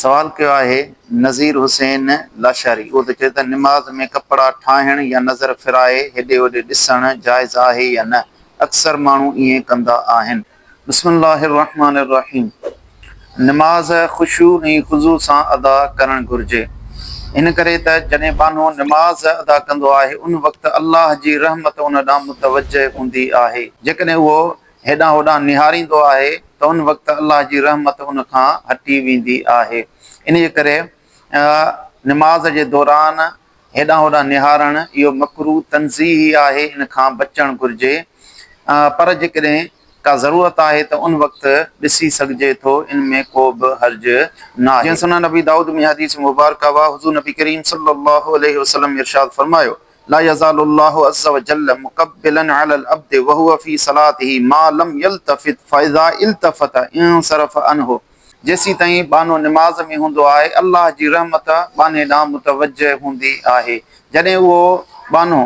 سوال ڪيو آهي نذير حسين لاشاري اهو ٿو چئي ته نماز ۾ ڪپڙا ٺاهڻ يا نظر ڦيرائي هيڏي هوڏي ڏسڻ جائز آهي يا نه اڪثر ماڻهو ائين ڪندا آهن. بسم الله الرحمٰن الرحيم نماز خشوع ۽ خضوع سان ادا ڪرڻ گهرجي ان ڪري ته جڏهن ٻانهو نماز ادا ڪندو آهي ان وقت الله جي رحمت ان ڏانهن متوجه هوندي آهي جيڪڏهن اهو هيڏانهن هوڏانهن نهاريندو آهي ته ان وقت الله جي رحمت ان کان هٽي ويندي آهي. انهيء ڪري نماز جي دوران هيڏانهن هوڏانهن نهارڻ اهو مڪروه تنزيهي آهي ان کان بچڻ گهرجي پر جيڪڏهن ڪا ضرورت آهي ته ان وقت ڏسي سگهجي ٿو ان ۾ ڪو به حرج ناهي. جيئن سنن ابي دائود ۾ حديث مبارڪه آهي حضور نبي ڪريم صلي الله عليه وسلم ارشاد فرمايو. لا يزال الله عز وجل مقبلا علي العبد وهو في صلاته ما لم يلتفت فاذا التفت انصرف عنه جيسيتائين ٻانهو نماز ۾ هوندو آهي الله جي رحمت ٻانهي ڏانهن متوجه هوندي آهي جڏهن اهو ٻانهو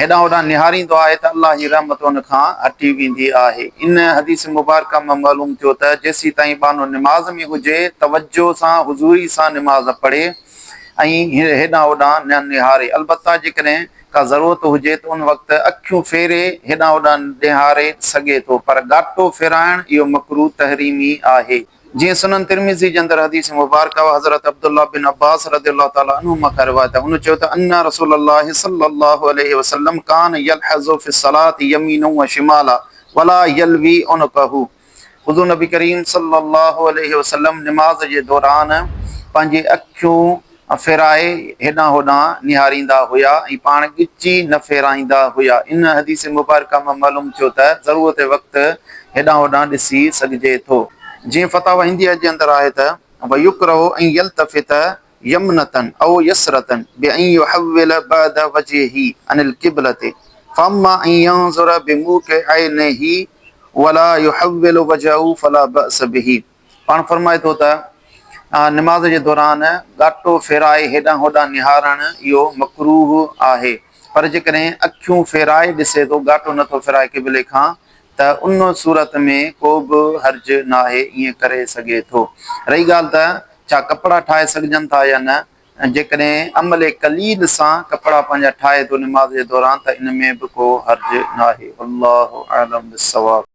هيڏانهن هوڏانهن نهاريندو آهي ته الله جي رحمت ان کان هٽي ويندي آهي ان حديث مبارڪه مان معلوم ٿيو ته جيسيتائين ٻانهو نماز ۾ هجي توجه سان حضوري سان نماز پڙهي ۽ هيڏانهن هوڏانهن نه نهاري. البته جيڪڏهن ڪا ضرورت هجي ته ان وقت اکيون ڦيري هيڏانهن هوڏانهن نهاري سگهي ٿو، پر ڳاٽو ڦيرائڻ اهو مڪروه تحريمي آهي. جيئن سنن ترمذي جي اندر حديث مبارڪه حضرت عبدالله بن عباس رضي الله تعالٰي عنهما کان روايت آهي، ان چيو ته ان رسول الله صلي الله عليه وسلم ڪان يلحظ في الصلوة يمينا وشمالا ولا يلوي عنقه. حضور نبي ڪريم صلي الله عليه وسلم نماز جي دوران پنهنجي اکيون ڦيرائي هيڏانهن هوڏانهن نهاريندا هيا ۽ پاڻ ڳچي نه ڦيرائيندا هيا. ان حديث مبارڪه مان معلوم ٿيو ته ضرورت وقت هيڏانهن هوڏانهن ڏسي سگهجي ٿو. جيئن فتاويٰ هنديه جي اندر آهي ته ويڪره ان يلتفت يمنة او يسرة بأن يحول بعد وجهه عن القبلة فاما ان ينظر بموقع عينيه ولا يحول وجهه فلا بأس به پاڻ فرمائي ٿو ته نماز جي دوران ڳاٽو ڦيرائي هيڏانهن هوڏانهن نهارڻ اهو مڪروه آهي پر جيڪڏهن اکيون ڦيرائي ڏسي ٿو ڳاٽو نٿو ڦيرائي قبلي کان ته ان صورت ۾ ڪو به حرج ناهي ائين ڪري سگهي ٿو رهي ڳالهه ته ڇا ڪپڙا ٺاهي سگهجن ٿا يا نه؟ جيڪڏهن عمل قليل سان ڪپڙا پنهنجا ٺاهي ٿو نماز جي دوران ته ان ۾ به ڪو حرج ناهي. والله اعلم بالصواب.